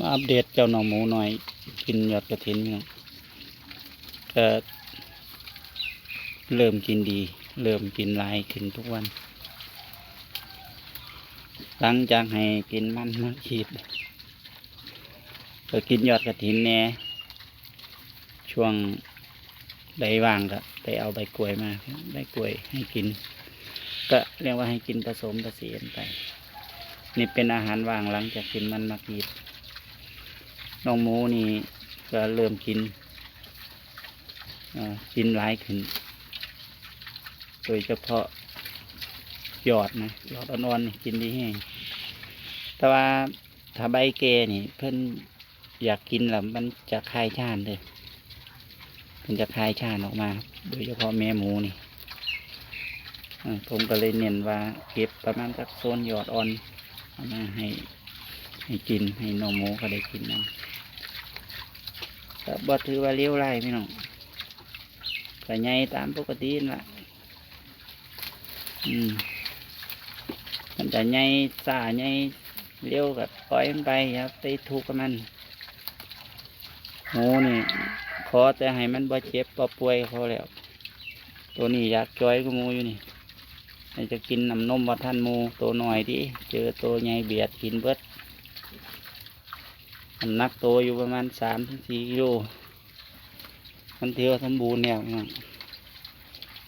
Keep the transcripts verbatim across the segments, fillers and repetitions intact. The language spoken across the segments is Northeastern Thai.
มาอัปเดตเจ้าน้องหมูน้อย กินยอดกระถินพี่น้อง ก็เริ่มกินดี เริ่มกินหลายขึ้นทุกวัน หลังจากให้กินมันมาขีด ก็กินยอดกระถินแหน่ ช่วงใดว่างก็ไปเอาใบกล้วยมา ใบกล้วยให้กิน ก็เรียกว่าให้กินผสมผสานไป นี่เป็นอาหารว่างหลังจากกินมันมาขีด น้องหมูนี่ก็เริ่มกิน เอ่อ กินหลายขึ้น โดยเฉพาะยอดนะ ยอดอ่อนๆนี่กินดีแฮง แต่ว่าถ้าใบแก่นี่ เพิ่นอยากกินแล้วมันจะคายชานเด้อ เพิ่นจะคายชานออกมา โดยเฉพาะแม่หมูนี่ เอ่อ ผมก็เลยเน้นว่าเก็บประมาณจักโซนยอดอ่อน เอามาให้ ให้กิน ให้น้องหมูก็ได้กินนำ ก็บ่ถือว่าเลวร้ายพี่น้อง ก็ใหญ่ตามปกตินั่นล่ะ อืม มันจะใหญ่ช้าใหญ่เร็วก็ปล่อยมันไป อย่าไปทุกข์กับมัน หมูนี่ ขอแต่ให้มันบ่เจ็บบ่ป่วยก็พอแล้ว ตัวนี้อยากจ่อยกว่าหมูอยู่นี่ ให้จะกินน้ำนมบ่ทันหมู่ ตัวน้อยติ เจอตัวใหญ่เบียดกินเบิด น้ำหนักตัวอยู่ประมาณสามถึงสี่กิโล มันถือว่าสมบูรณ์แล้วพี่น้อง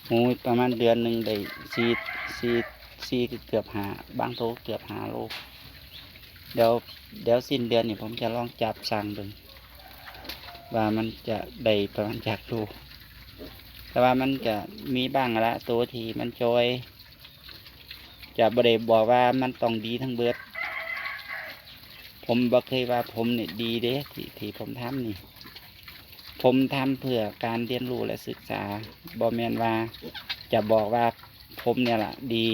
หมูประมาณเดือนหนึ่งได้สี่ สี่ สี่ เกือบห้า บางตัวเกือบห้าโล เดี๋ยว เดี๋ยวสิ้นเดือนนี่ผมจะลองจับชั่งเบิ่ง ว่ามันจะได้ประมาณจักโล แต่ว่ามันก็มีบ้างละ ตัวที่มันจ่อย จะบ่ได้บอกว่ามันต้องดีทั้งเบิด ผมบ่เคยว่าผมนี่ดีเด้ ที่ ที่ผมทำนี่ ผมทำเพื่อการเรียนรู้และศึกษา บ่แม่นว่าจะบอกว่าผมเนี่ยล่ะดี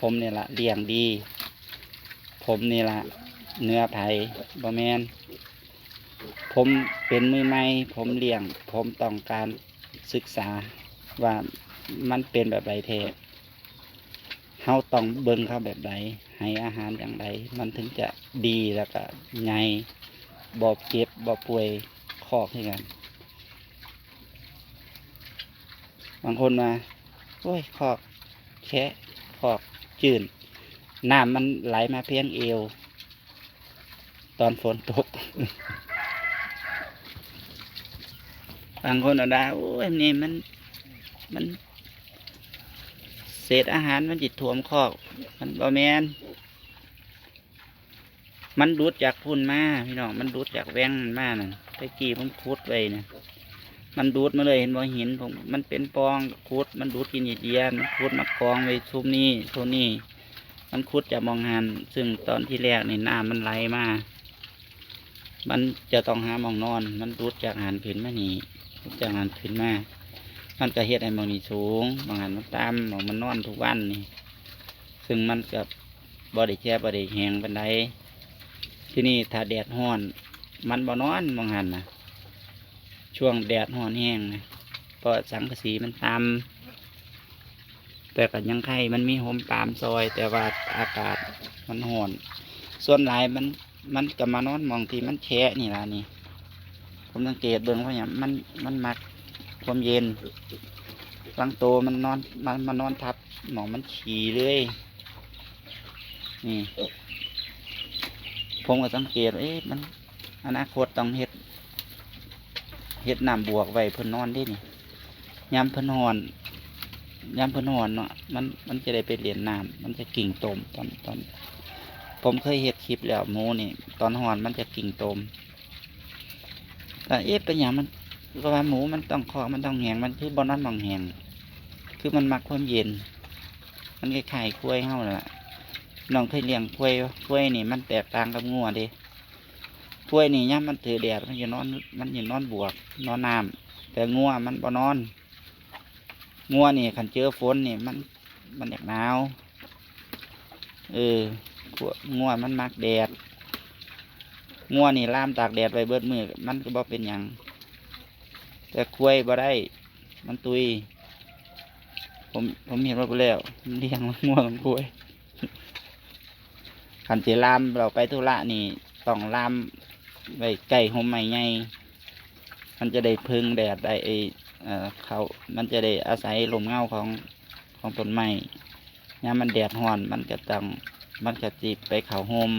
ผมเนี่ยล่ะเลี้ยงดี ผมนี่ล่ะเหนือไผ บ่แม่น ผมเป็นมือใหม่ ผมเลี้ยง ผมต้องการศึกษาว่ามันเป็นแบบใดแท้ เฮาต้องเบิ่งเขาแบบใด ให้อาหารอย่างใด มันถึงจะดีแล้วก็ใหญ่ บ่เจ็บ บ่ป่วย คอกคือกัน บางคนว่า โอ้ย คอกแคะ คอกจื้น น้ำมันไหลมาเพียงเอว ตอนฝนตก บางคนก็ด่า โอ้ย นี่มัน มัน เศษอาหารมันสิท่วมคอก มันบ่แม่น มันหลุดจากพุ้นมา พี่น้อง มันหลุดจากแว่งมันมานั่น แต่กี้ผมขุดไว้นะ มันหลุดมาเลย เห็นบ่ หินผม มันเป็นปล่อง ขุด มันหลุดกินเยียะๆ มันขุดมากองไว้ซุมนี้ โซนนี้ มันขุดจากหม่องหั้น ซึ่งตอนที่แรกนี่น้ำมันไหลมา มันจะต้องหาหม่องนอน มันหลุดจากหั้นขึ้นมานี่ หลุดจากหั้นขึ้นมา มันก็เฮ็ดให้หม่องนี้สูง หม่องหั้นมันต่ำ หม่องมันนอนทุกวันนี่ ซึ่งมันก็บ่ได้แฉะ บ่ได้แห้งปานใด ทีนี้ถ้าแดดร้อน มันบ่นอนหม่องหั้นน่ะ ช่วงแดดร้อนแฮงนะ เพราะสังกะสีมันต่ำ แต่ก็ยังไค มันมีฮ่มปาล์มซอย แต่ว่าอากาศมันร้อน ส่วนหลายมัน มันก็มานอนหม่องที่มันแฉะนี่ล่ะนี่ ผมสังเกตเบิ่งว่าหยัง มัน มันมักความเย็น บางโตมันนอน มันมานอนทับหม่องมันขี้เลย นี่ ผมก็สังเกตว่า เอ๊ะ มัน อนาคตต้องเฮ็ด เฮ็ดน้ำบวกไว้เพิ่นนอนเด้นี่ ยามเพิ่นร้อน ยามเพิ่นร้อนเนาะ มัน มันจะได้ไปเล่นน้ำ มันจะกิ่งตม ตอน ตอน ผมเคยเฮ็ดคลิปแล้ว หมูนี่ ตอนร้อนมันจะกิ่งตม ก็เอ๊ะ เป็นหยังมัน ก็ว่าหมูมันต้องคอก มันต้องแห้ง มันคือบ่นอนหม่องแห้ง คือมันมักความเย็น มันคล้ายๆควายเฮานั่นล่ะ น้องเคยเลี้ยงควายบ่ ควายนี่มันแตกต่างกับงัวเด้ ควายนี่ยามมันถือแดด มันจะนอน มันจะนอนบวก นอนน้ำ แต่งัวมันบ่นอน งัวนี่คันเจอฝนนี่ มัน มันอยากหนาว เออ งัวมันมักแดด งัวนี่ล่ามตากแดดไว้เบิดมื้อ มันก็บ่เป็นหยัง แต่ควายบ่ได้ มันตุย ผม ผมเห็นมาแล้ว ผมเลี้ยงงัวกับควาย คันสิล่ามเราไปธุระนี่ ต้องล่ามไว้ใกล้ร่มไม้ใหญ่ มันจะได้เพิ่งแดดได้ ไอ้ เอ่อ เขา มันจะได้อาศัยร่มเงาของ ของต้นไม้ ยามมันแดดร้อน มันก็ต้อง มันก็สิไปเข้าร่ม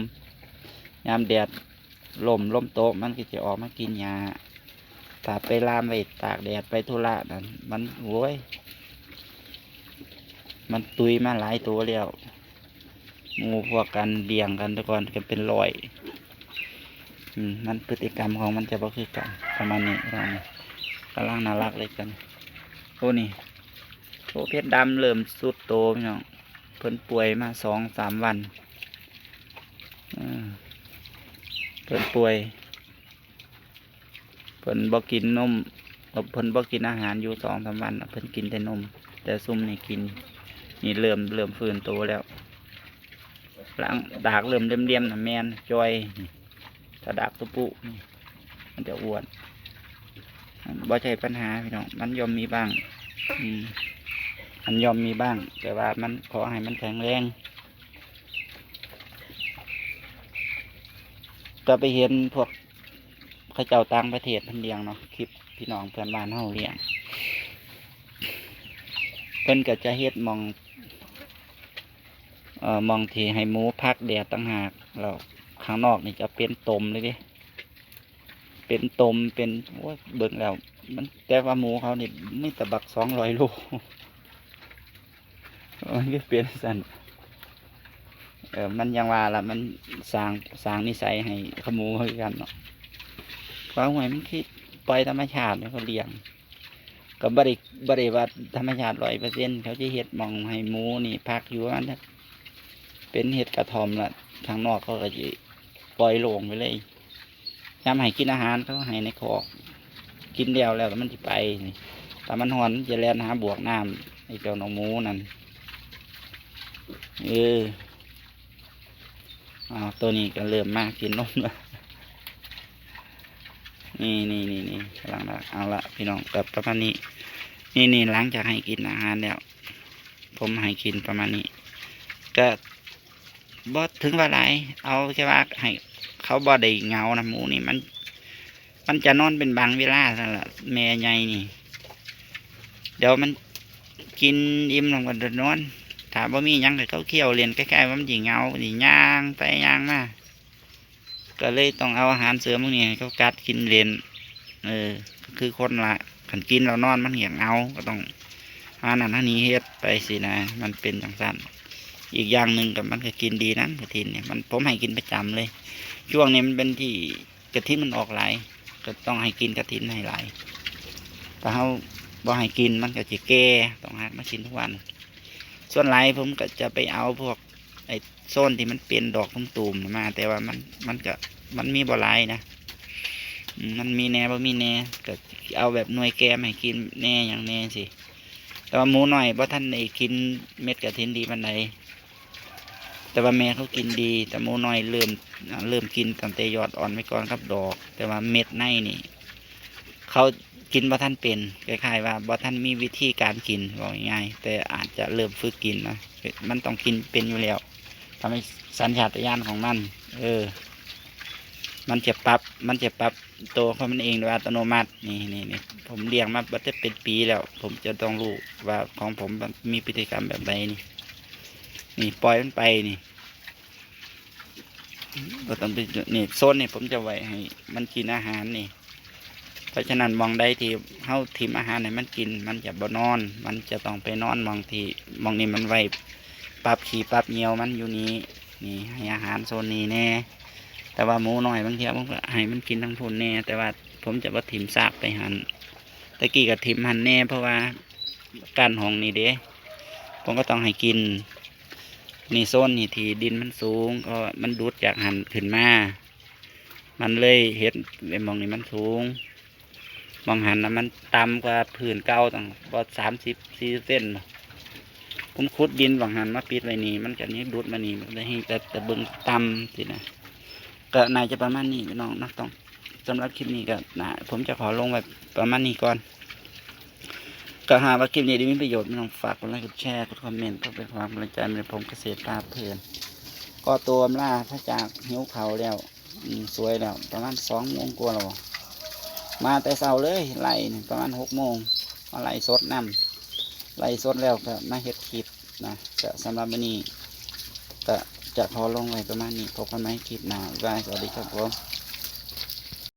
ยามแดดร่ม ลมตก มันก็จะออกมากินหญ้า ถ้าไปล่ามไว้ตากแดดไปธุระนั่น มัน โอ้ย มันตุยมาหลายตัวแล้ว หมู่พวกกันเลี้ยงกันแต่ก่อนกันเป็นร้อย อืม มันพฤติกรรมของมันจะบ่คือกัน ประมาณนี้ พี่น้อง กำลังน่ารักเลยกัน โอ้ นี่ โอ้ เพชรดำเริ่มสุดโตพี่น้อง เพิ่นป่วยมาสองสามวัน อืม เพิ่นป่วย เพิ่นบ่กินนม เพิ่นบ่กินอาหารอยู่สองสามวันน่ะ เพิ่นกินแต่นม แต่ซุมนี่กิน นี่เริ่ม เริ่มฟื้นโตแล้ว หลังดากเริ่มเหลี่ยมๆน่ะ แม่นจ่อย นี่ ถ้าดากตุปุนี่ มันจะอ้วน บ่ใช่ปัญหาพี่น้อง มันย่อมมีบ้าง อืม มันย่อมมีบ้าง แต่ว่ามัน ขอให้มันแข็งแรง ก็ไปเห็นพวกเขาเจ้าต่างประเทศเพิ่นเลี้ยงเนาะ คลิปพี่น้องเพื่อนบ้านเฮาเลี้ยง เพิ่นก็จะเฮ็ดหม่อง เอ่อ หม่องที่ให้หมูพักแดดต่างหาก แล้วข้างนอกนี่จะเป็นตมเลยเด้ เป็นตม เป็น โอ้ย เบิ่งแล้ว มัน แต่ว่าหมูเขานี่มีแต่บักสองร้อยโล มันก็เป็นซั่น เออ มันยังว่าล่ะ มันสร้าง สร้างนิสัยให้ขโมยคือกันเนาะ เพราะหวยมันคิดปล่อยธรรมชาติให้เขาเลี้ยง ก็บ่ได้ บ่ได้ว่าธรรมชาติร้อยเปอร์เซ็นต์ เขาจะเฮ็ดหม่องให้หมูนี่พักอยู่ประมาณจัก เป็นเฮ็ดกระท่อมล่ะ ข้างนอกเขาก็สิปล่อยโล่งไปเลย ยามให้กินอาหารเขาให้ในคอก กินแล้วแล้วมันสิไปนี่ ถ้ามันฮ้อนมันจะแล่นหาบวกน้ำไอ้เจ้าน้องหมูนั่น เออ อ้าว ตัวนี้ก็เริ่มมากินนมแล้ว นี่ นี่ นี่ นี่ กำลังละ เอาละพี่น้อง ก็ประมาณนี้ นี่ นี่ หลังจากให้กินอาหารแล้ว ผมให้กินประมาณนี้ ก็บ่ถึงว่าหลาย เอาแค่ว่าให้เขาบ่ได้เหงานะ หมูนี่มัน มันจะนอนเป็นบางเวลาซั่นล่ะ แม่ใหญ่นี่ เดี๋ยวมันกินอิ่มแล้วมันก็นอน ถ้าบ่มีหยังให้เขาเคี้ยวเล่น คล้ายๆว่ามันสิเหงา สิย่างไปย่างมา ก็เลยต้องเอาอาหารเสริมพวกนี้ให้เขากัดกินเล่น เออ ก็คือคนละ คันกินแล้วนอนมันอยากเหงา ก็ต้องหานั่นหานี่เฮ็ดไปสินะ มันเป็นจั่งซั้น อีกอย่างหนึ่งก็มันก็กินดีนะกระถินเนี่ย มัน ผมให้กินประจำเลย ช่วงนี้มันเป็นที่กระถินมันออกหลาย ก็ต้องให้กินกระถินให้หลาย ถ้าเฮาบ่ให้กินมันก็สิแก่ ต้องหัดมากินทุกวัน ส่วนหลายผมก็จะไปเอาพวก ไอ้โซนที่มันเป็นดอกตูมๆมา แต่ว่ามัน มันก็ มันมีบ่หลายนะ อืม มันมีแหน่บ่มีแหน่ ก็เอาแบบหน่วยแก่มาให้กินแหน่หยังแหน่สิ แต่ว่าหมูน้อยบ่ทันได้กินเม็ดกระถินดีปานใด แต่ว่าแม่เขากินดี แต่หมูน้อยเริ่ม อ่า เริ่มกินตั้งแต่ยอดอ่อนไปก่อนกับดอก แต่ว่าเม็ดในนี่ เขากินบ่ทันเป็น คล้ายๆว่าบ่ทันมีวิธีการกิน เว้าง่ายๆ แต่อาจจะเริ่มฝึกกินนะ มันต้องกินเป็นอยู่แล้ว ทำให้สัญชาตญาณของมัน เออ มันจะปรับ มันจะปรับตัวของมันเองโดยอัตโนมัติ นี่ นี่ นี่ ผมเลี้ยงมาบ่ได้เป็นปีแล้ว ผมจะต้องรู้ว่าของผมมันมีพฤติกรรมแบบใดนี่ นี่ ปล่อยมันไปนี่ บ่ต้องไป นี่ โซนนี่ผมจะไว้ให้มันกินอาหารนี่ เพราะฉะนั้นหม่องใดที่เฮาถิ่มอาหารให้มันกิน มันจะบ่นอน มันจะต้องไปนอนหม่องที่ หม่องนี้มันไว้ปรับขี้ปรับเยี่ยวมันอยู่นี่ นี่ ให้อาหารโซนนี้แหน่ แต่ว่าหมูน้อยบางเทื่อผมก็ให้มันกินทั้งพู้นแหน่ แต่ว่าผมจะบ่ถิ่มซากไปหั้น แต่กี้ก็ถิ่มหั้นแหน่ เพราะว่ากั้นห้องนี่เด้ ผมก็ต้องให้กิน นี่โซนนี่ที่ดินมันสูง ก็มันดูดจากหั้นขึ้นมา มันเลยเฮ็ดไอ้หม่องนี่มันสูง หม่องหั้นน่ะมันต่ำกว่าพื้นเก่าตั้งบ่สามสิบ สี่สิบเซนบ่ ผมขุดดินหม่องหั้นมาปิดไว้นี่ มันก็นี่ดูดมานี่ มันเลยให้แต่ แต่เบิ่งต่ำสินะ ก็น่าจะประมาณนี้พี่น้องนะ ต้อง สำหรับคลิปนี้ก็นะ ผมจะขอลงไว้ประมาณนี้ก่อน ก็หากว่าคลิปนี้ได้มีประโยชน์ พี่น้องฝากกดไลค์ กดแชร์ กดคอมเมนต์ เพื่อเป็นความกำลังใจให้ผมเกษตรพาเพลิน ก็ตัวอำลาพระจากหิวเขาวแล้ว อืม สวยแล้ว ประมาณสองโมงกว่าแล้วบ่ มาแต่เช้าเลย ไลฟ์นี่ประมาณหกโมง มาไลฟ์สดนำ ไลฟ์สดแล้วก็มาเฮ็ดคลิปนะ ก็สำหรับมื้อนี้ ก็จะขอลงไว้ประมาณนี้ พบกันใหม่คลิปหน้า บ๊ายบาย สวัสดีครับผม